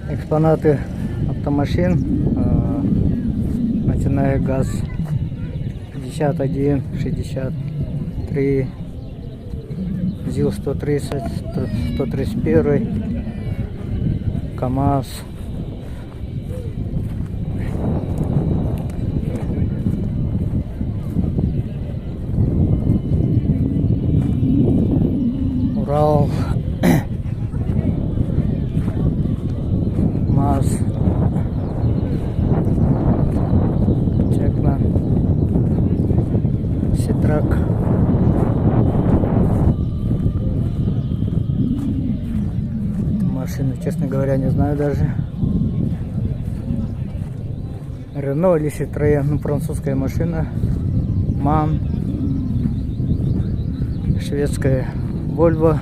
Экспонаты автомашин, начиная ГАЗ 51, 63, ЗИЛ-130, 131, КАМАЗ. Урал, МАЗ, Чекман, Ситрак. Машину, честно говоря, не знаю даже. Рено или Citroën, ну, французская машина. МАН. Шведская Volvo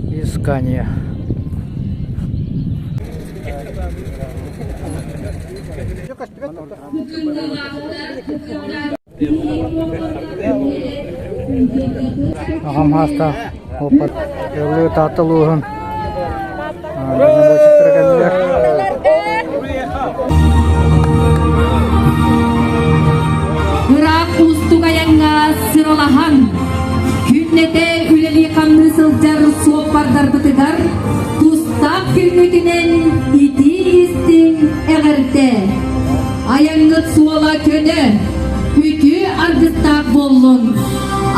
и Scania. Аҕам хаастаах оппот Ыллыы Таатта улууһун дальнобойщиктара кэллилэр. Ыраах уустук айаҥҥа сыралаһан, күннэтэ үлэлии-хамныы сылдьар суоппардарбытыгар тустаах күҥҥүтүнэн итии-истиҥ эҕэрдэ! Айаҥҥыт суола көнө, үтүө аргыстаах буоллун,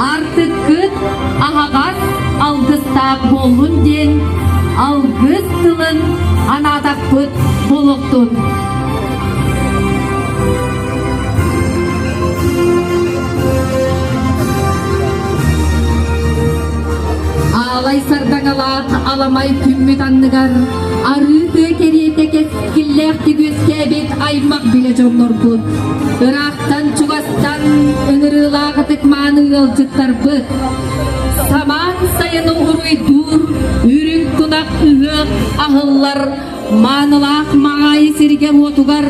аартыккыт аһаҕас алгыстаах буоллун диэн алгыс тылын анаатахпыт буолуохтун. Аалай сардаҥалаах аламай күммүт анныгар арыы тыа кэриэтэ кэскиллээхтик үөскээбит аймах билэ дьоннорбут, ыраахтан-чугастан ыҥырыылаах ытык-мааны ыалдьыттарбыт, самаан сайыны уруйдуур үрүҥ тунах ыһыах аһыллар маанылаах маҕаайы сиргэ-уотугар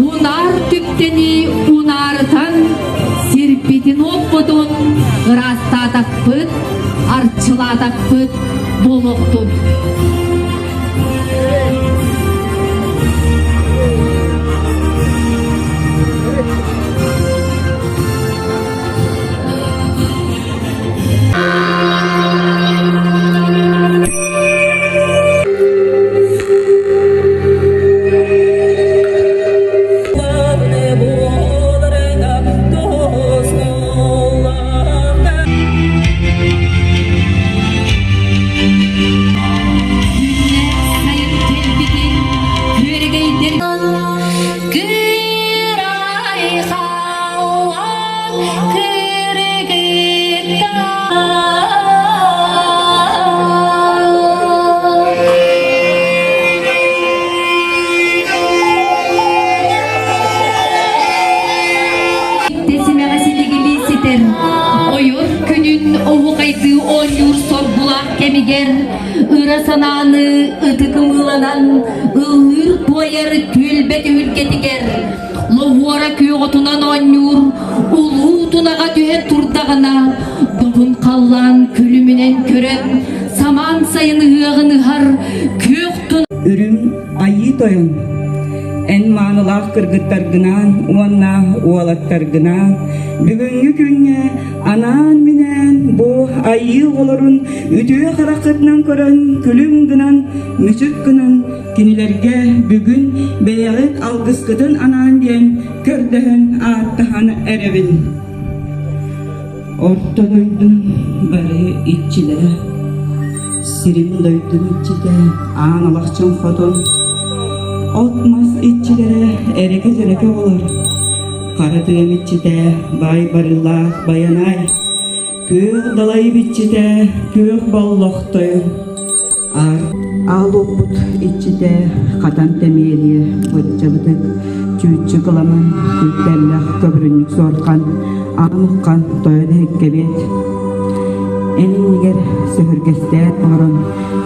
унаар түптэни унаарытан сирбитин-уоппутун ыраастаатахпыт, арчылаатахпыт буолуохтун. Симэҕэ силигилии ситэр ойор күнүн оһуохайдыы оонньуур соргулаах кэмигэр ыра санааны ытык ымыыланан ыллыыр-туойар түөлбэ түһүлгэтигэр лоһуора күөх отунан оонньуур улуу тунаҕа түһэн турдаҕына добун халлаан күлүмүнэн көрөн самаан сайын ыһыаҕын ыһар күөх Үрүҥ Айыы Тойон, эн маанылаах кыргыттаргынаан уонна уолаттаргынаан бүгүҥҥү күҥҥэ анаан-минээн бу айыы оҕолорун үтүө хараххытынан көрөн күлүм гынан мүчүк гынан кинилэргэ бүгүн бэйэҕит алгыскытын анаан диэн көрдөһөн ааттаһан эрэбин. Орто дойдум бары иччилэрэ, сирим дойдум иччитэ Аан Алахчын Хотун, от-мас иччилэрэ эрэкэ-дьэрэкэ оҕолор, хара тыам иччитэ баай барыылаах Байанай, күөх далай иччитэ күөх боллох тойон, Аал уоппут иччитэ хатан тэмиэрийэ быччабытык чүүччү кыламан күлтэллэх көбүрүнньүк суорхан аан уххан тойон иһиккэбиэт эн иннигэр сөһүргэстээн олорон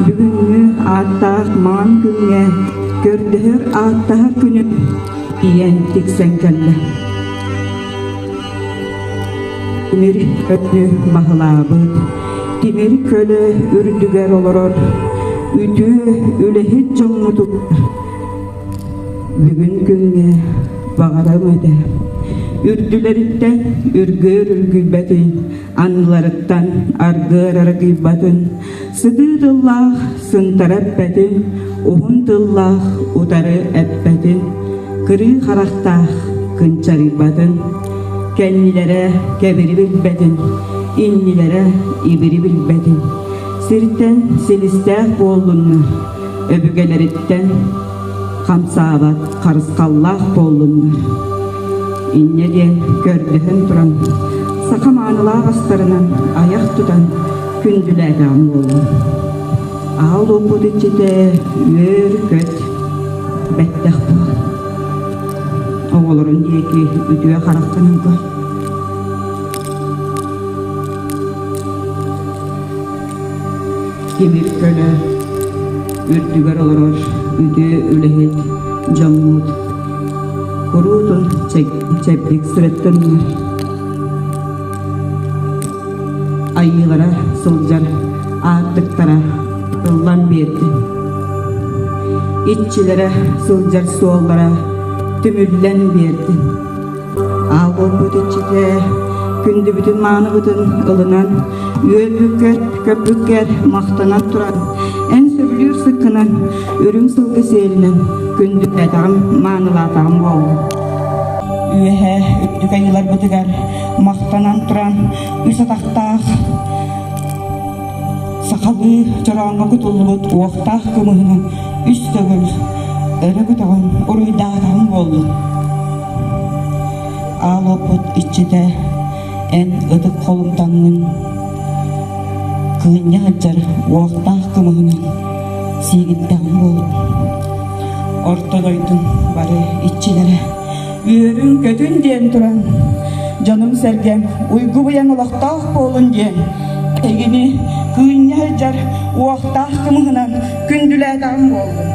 бүгүҥҥү ааттаах маҥан күҥҥэ көрдөһөр ааттаһар күнүм ийэн тиксэн кэллэ Тимир өттү баһылаабыт. Тимир көлө үрдүгэр олорор үтүө үлэһит дьоммутугар бүгүн күҥҥэ баҕарам этэ. Үрдүлэриттэн үргүөр үргүйбэтин, анныларыттан аргыар аргыйбатын, сытыы тыллаах сынтара эппэтин, уһун тыллаах утары эппэтин, кырыы харахтаах кынчарыйбатын, кэннилэрэ кэбири билбэтин, иннилэрэ ибири билбэтин, сиртэн силистээх буоллуннар, өбүгэлэриттэн хамсаабат харысхаллаах буоллуннар. Инньэ диэн көрдөһөн туран, саха маанылаах астарынан айах тутан күндүлээтэҕим буоллун. Аал уоппут иччитэ үөр-көт бэттэх буол. Оҕолорун диэки үтүө хараххынан көр. Тимир көлө үрдүгэр олорор үтүө үлэһит дьоммут куруутун чэбдик сырыттыннар. Айыылара сылдьар аартыктара ыллан биэрдин. Иччилэрэ сылдьар суоллара түмүллэн биэрдин. Аал буолбут иччитэ күндүбүтүн мааныбытын ылынан, үөрбүккэр, көппүккэр махтанан туран, эн сөбүлүүр сыккынан, үрүҥ сылгы сиэлинэн күндүлээтэҕим, маанылаатаҕым буоллун. Үөһэ үрдүк айыыларбытыгар махтанан туран, үс атахтаах сахалыы чорооҥҥо кутуллубут уохтаах кымыһынан үс төгүл өрө көтөҕөн уруйдаатаҕым буоллун. Аал уоппут иччитэ эн ытык холумтаҥҥын кыынньа сылдьар уохтаах кымыһынан сиигиттэҕим буоллун. Орто дойдум бары иччилэрэ үөрүн-көтүн диэн туран дьонум-сэргэм уйгу-быйаҥ олохтоох буолун диэн эһигини кыынньа сылдьар уохтаах кымыһынан күндүлээтэҕим буоллун.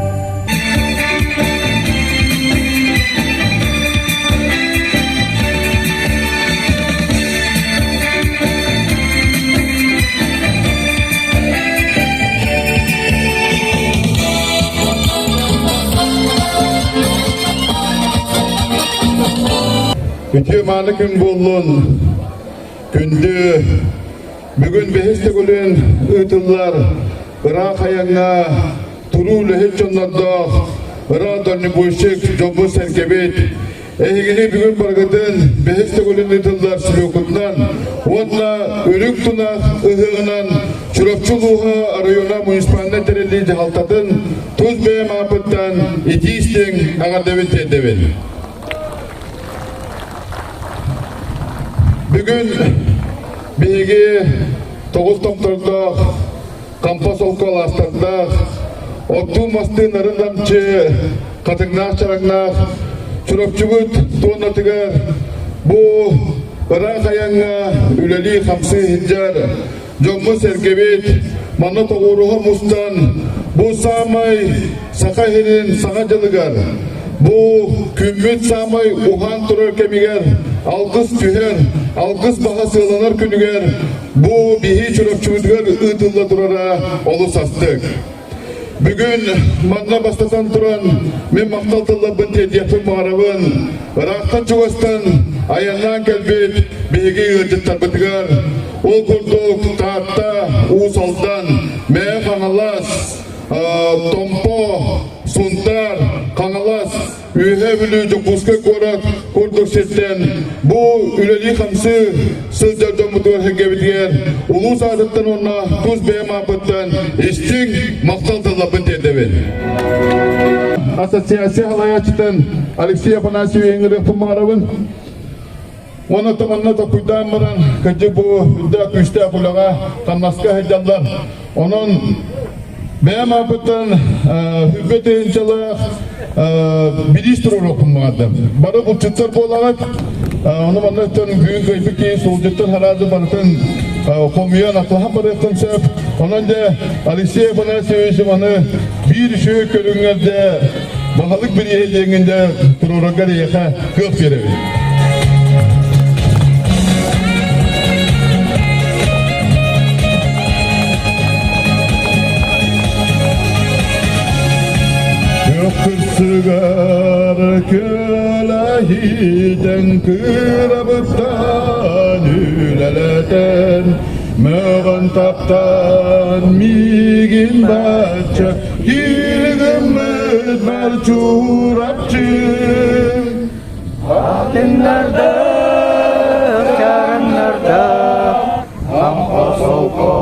Үтүө мааны күн буоллун, күндү бүгүн бэһис төгүлүн ыытыллар ыраах айаҥҥа туруу үлэһит дьоннордоох ыраах дальнобойщик дьоммут-сэргэбит Эһигини бүгүн барыгытын бэһис төгүлүн ыытыллар сүлүөкутунан уонна Үрүҥ Тунах ыһыаҕынан Чурапчы улууһа оройуона муниципальнай тэриллии дьаһалтатын тус бэйэм ааппыттан итии истиҥ эҕэрдэбин тиэрдэбин. Бүгүн биһиги тоҕус томтордоох Хампа солко алаастардаах, оттуу мастыы нарын намчы, хатыҥнаах чараҥнаах Чурапчыбыт туонатыгар бу ыраах айаҥҥа үлэлии-хамсыы сылдьар дьоммут-сэргэбит манна тоҕуоруһа мустан бу саамай Саха сирин Саҥа дьылыгар бу күммүт саамай уһаан турар кэмигэр алгыс түһэр, алгыс баһа сыаланар күнүгэр Бу биһи Чурапчыбытыгар ыытылла турара олус астык. Бүгүн манна бастатан туран мин махтал тылларбын тиэрдиэхпин баҕарабын. Ыраахтан-чугастан айаннаан кэлбит биһиги ыалдьыттарбытыгар ол курдук Таатта, Уус Алдан, Мэҥэ Хаҥалас, Томпо, Сунтаар, Хаҥалас, Үөһээ Бүлүү Дьокуускай куорат курдук сиртэн бу үлэлии-хамсыы сылдьар дьоммутугар сэргэбитигэр улуус аатыттан уонна тус бэйэм ааппыттан истиҥ махтал тылларбын тиэрдэбин. Ассоциация салайааччытын Алексей Афанасьевич ыҥырыахпын баҕарабын. Уонна манна толкуйдаан баран, кырдьык бу үрдээх күүстээх үлэҕэ хамнаска сылдьаллар. Онон бэйэм ааппыттан хүрбэ тыһыынчалаах бириис туруоруохпун баҕардым. Бары булчуттар буолаҕыт. Ону манна өттөн бүгүн кыайбыт киһи суолдьуттан хараады барытын хомуйан атлаһан барыаххын сөп. Онон дьэ Алексей Афанасьевич маны биир үчүгэй көрүҥҥэр баһылык бирииһэ диэҥҥин дьэ туруораргар эйиэхэ кыах биэрэбин. Иитэн кырабыттан үлэлэтэн, мөҕөн таптаан миигин бачча кииргиммит бар Чурапчы. Атыннарда, чарыннарда, Ампа солко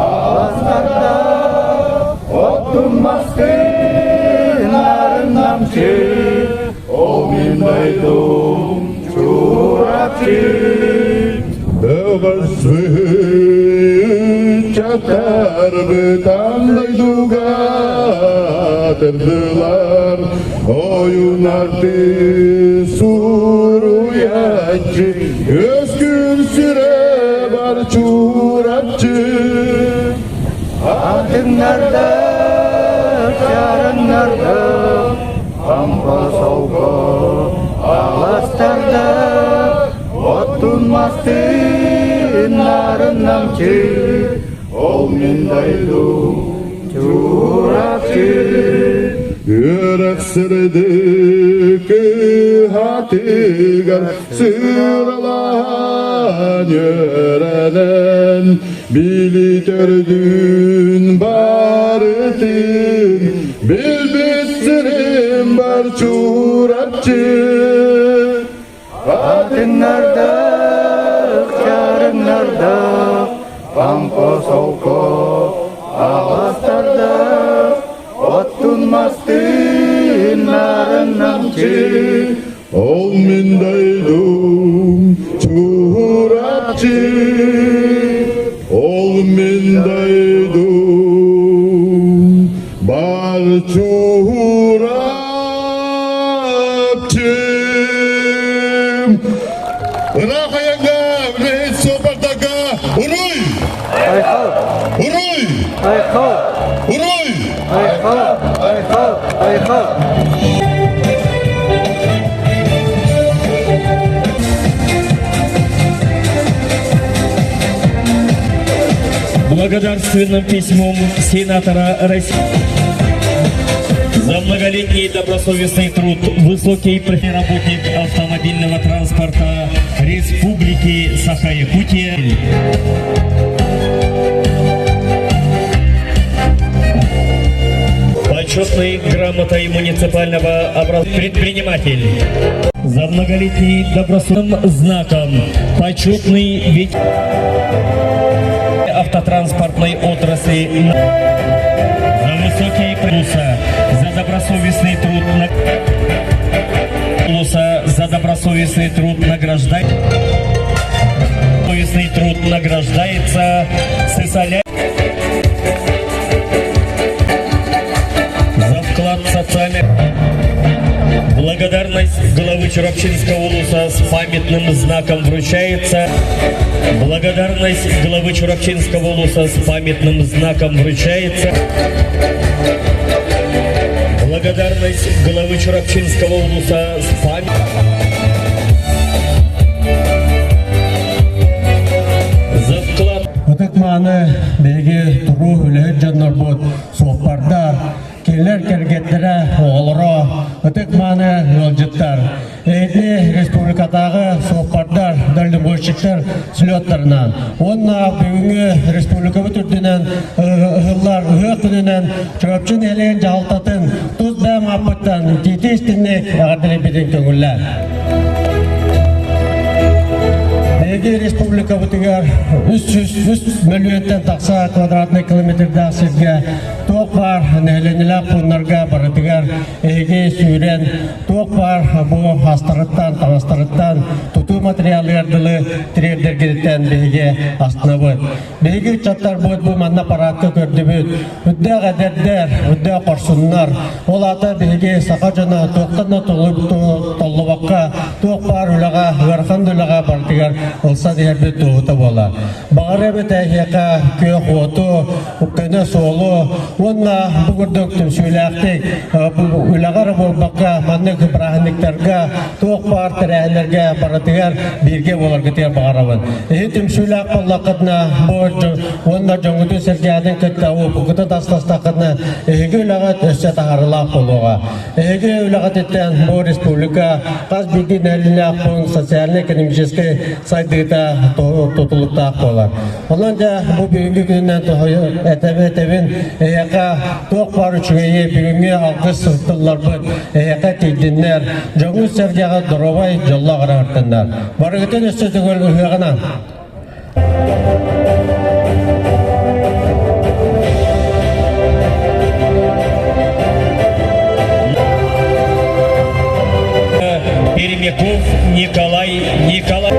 аластарда, Оттун мастын нарыннамчы, Ол мин дойдум Чурапчы. Ыччаттарбытан дойдуга тырдылар, ойунарды суруйаччы, өскүр сүрэ бар Чурапчы. Атыҥнарда, чарыҥнарда, Хампа солко аластарда, Оттун мастын нарын намчы, Ол мин дойдум Чурапчы. Үөрэх сырдык кыһатыгар сыралаан үөрэнэн, били төрдүн барытын билбит сирим бар Чурапчы. Атыҥнардах, чарыҥнардах, Пампа солко аҕастардах, Оттун мастын нарын намчы. Ол мин дойдум Чурапчы, ол мин дойдум бар Чурапчы. Ыраах айанга үлэһит суоппардарга уруй! Айхал! Уруй! Айхал! Уруй! Айхал! Айхал! Айхал! Благодарственным письмом сенатора России за многолетний добросовестный труд высокий работник автомобильного транспорта Республики Саха-Якутия. Почетной грамотой муниципального образования предприниматель. За многолетний добросовестным знаком почетный ведь автотранспортной отрасли за высокие плюса, за добросовестный труд на за добросовестный труд награждает совестный труд награждается Сысоля за вклад социальный Благодарность главы Чурапчинского улуса с памятным знаком вручается. Благодарность главы Чурапчинского улуса с памятным знаком вручается. Благодарность главы Чурапчинского улуса с памятным За вклад Ытык-мааны биһиги туруу үлэһит дьоннорбут, суоппардар, кинилэр кэргэттэрэ, оҕолоро, ытык-мааны ыалдьыттар, эһиги республикатааҕы суоппардар, дальнобойщиктар слеттарынан уонна бүгүҥҥү республикабыт үрдүнэн ыһыллар ыһыах күнүнэн Чурапчы нэһилиэгин дьаһалтатын тус бэйэм ааппыттан итиитии-истиҥник эҕэрдэлиирбитин көҥүллээн. Биһиги республикабытыгар 303 мөлүйүөнтэн тахса квадратный километрдаах сиргэ туох баар нэһилиэнньэлээх пууннарга барытыгар эһиги сүүрэн туох баар бу астарыттан, таҥастарыттан тутуу материалыгар дылы тириэрдэргититтэн биһиги астынабыт. Биһиги ыччаттарбыт бу манна параадка көрдүбүт. Үрдээх эдэрдэр, үрдээх хорсуннар. Ол аата биһиги саха дьоно туохтан да толлубакка, туох баар үлэҕэ, ыарахан да үлэҕэ барытыгар ылсан иһэрбит туоһута буолар. Баҕар эбит эһиэхэ күөх уоту, көнө суолу, Уонна бу курдук түмсүүлээхтик үлэҕэ эрэ буолбакка, маннык бырааһынньыктарга, туох баар тэрээһиннэргэ барытыгар бииргэ буоларгытыгар баҕарабын. Эһи түмсүүлээх буоллаххытына, бу уонна дьоҥҥутун сэргээтин кытта уопуккутун тастастаххытына, эһиги үлэҕит өссө таһаарыылаах буолуоҕа. Эһиги үлэҕититтэн бу республика хас биирдии нэһилиэнньэлээх пуун социально-экономическай сайдыыта тутулуктаах буолар. Онон дьэ бу бүгүҥҥү күнүнэн этэбин эһиэхэ туох баар үчүгэйи бүгүҥҥү алгыс тылларбыт эһиэхэ тиийдиннэр, дьоҥҥут-сэргэҕэ доруобай дьоллоох араартыннар. Барыгытын өссө төгүл ыһыаҕынан! Пермяков Николай Николай.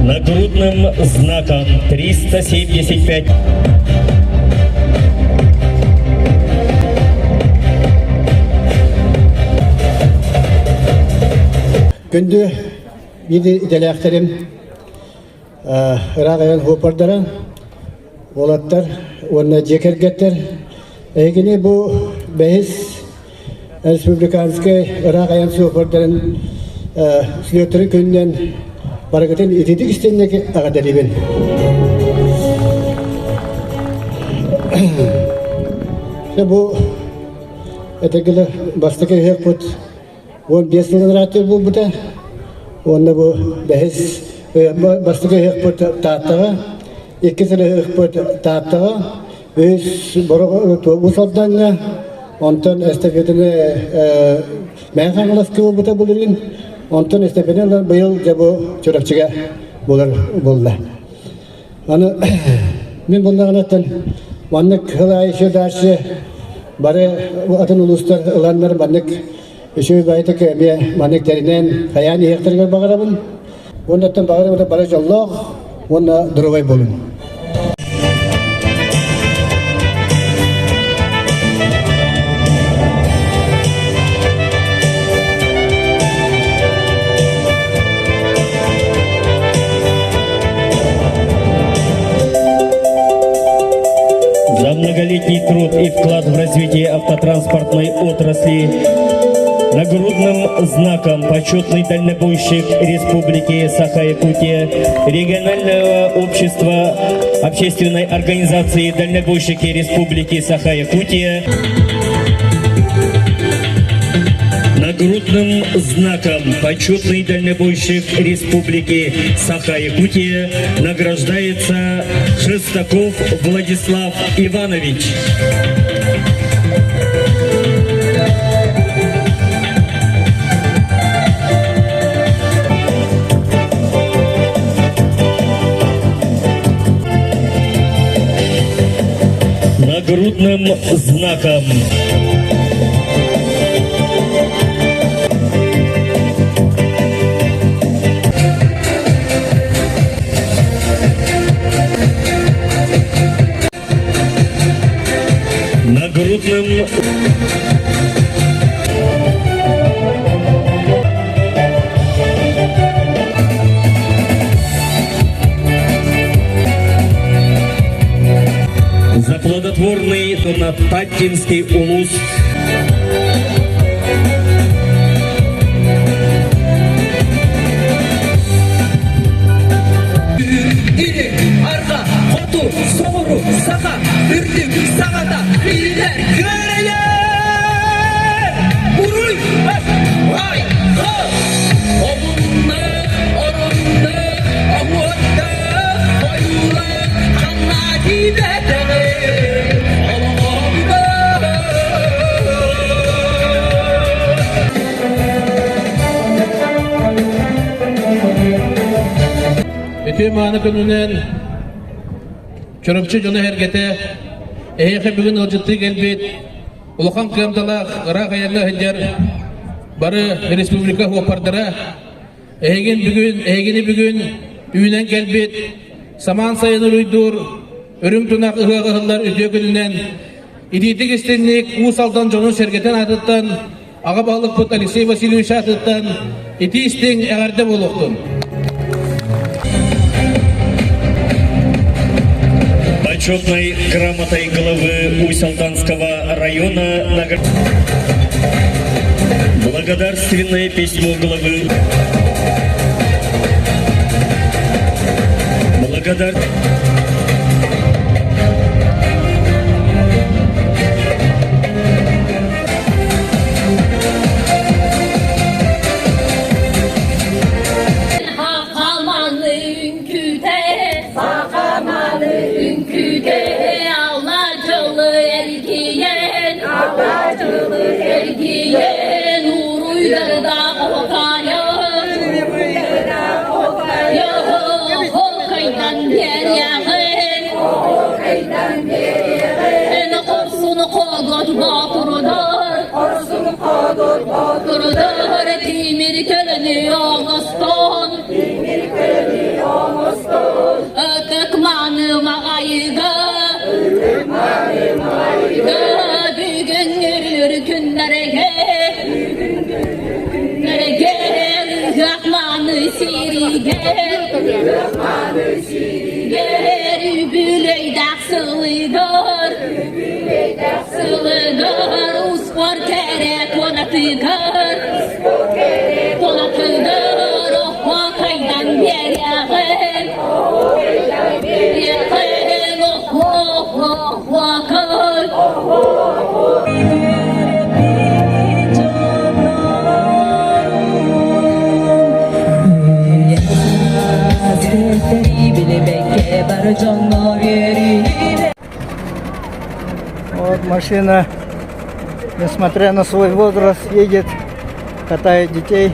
Нагрудным знаком 375. Күндү биир идэлээхтэрим ыраах айан суоппардара, уолаттар уонна дьиэ кэргэттэр, эһигини бу бэһис республиканскай ыраах айан суоппардарын слеттарын күнүнэн барыгытын ититик истинник эҕэрдэлиибин. Бу этэгилэ бастакы ыһыахпыт 15 сыл ыраатыы буолбута. Уонна бу бэһис бастакы ыһыахпыт Тааттаҕа, иккис ыһыахпыт Тааттаҕа, үһүс Уус Алдаҥҥа, онтон эстафетаны Мэҥэ Хаҥаласка буолбута былырыын, онтон эстафетаны ылан быйыл дьэ бу Чурапчыга буолар буолла. Аны мин буллаҕынаттан маннык сыл аайы еще дальше бары атын улуустар ыланнар маннык үчүгэй баайытык эмиэ маннык тэринэн хайаан иһиэхтэригэр баҕарабын. Уоннаттан баҕарабын бары дьоллоох уонна доруобай буолуҥ. За многолетний труд и вклад в развитие автотранспортной отрасли нагрудным знаком почетный дальнобойщик Республики Саха-Якутия, регионального общества общественной организации дальнобойщики Республики Саха-Якутия Нагрудным знаком почетный дальнобойщик Республики Саха-Якутия награждается Шестаков Владислав Иванович. Нагрудным знаком. Нагрудным За плодотворный Таттинский улус Арҕа, хоту, соҕуруу, саха, үрдүк, саҕата, билэр, көрөйөр! Уруй, ай, ха! Обунна, орунна, оһуордаах, ойуулаах, ханна тиийбэтэҕи, олоҕугар. Үтүө мааны күнүнэн Чурапчы дьоно-сэргэтэ эһиэхэ бүгүн ыалдьыттыы кэлбит улахан кыамталаах ыраах айаҥҥа сылдьар бары республика суоппардара эһигин бүгүн эһигини бүгүн үүнэн кэлбит самаан сайын уруйдуур үрүҥ тунах ыһыах ыһыллар үтүө күнүнэн итиитик истинник Уус Алдан дьонун-сэргэтин аатыттан аҕа баһылыкпыт Алексей Васильевич аатыттан итии истиҥ эҕэрдэ буолуохтун! Почетной грамотой главы Усть-Алданского района нагр... Благодарственное письмо главы Благодар... Сахаманы үҥкүүтэ, сахаманы үҥкүүтэ, аллачылы эргийэн, аллачылы эргийэн, уруйдарда хотайын, Холкайдан биэриэҕин, Хорсун ходот боотурдар, Хорсун ходот боотурдар, Тимир көлөнү оҥостон, Тимир көлөнү оҥостон, Ытык-мааны маҕайыга, Ытык-мааны маҕайыга, Бүгүн үрүр күннэргэ, Күннэргэ, Ыһыах-мааны сиригэр, Ыһыах-мааны сиригэр, Үбүлүөйдээх сылыгар, Үбүлүөйдээх сылыгар, Успуор кэрэ куонатыгар, Успуор кэрэ куонатыгар, Оһуокайдан биэриэҕин, Оһуокайдан биэриэҕин, Оһуо-оһуокай. Вот машина, несмотря на свой возраст, едет, катает детей.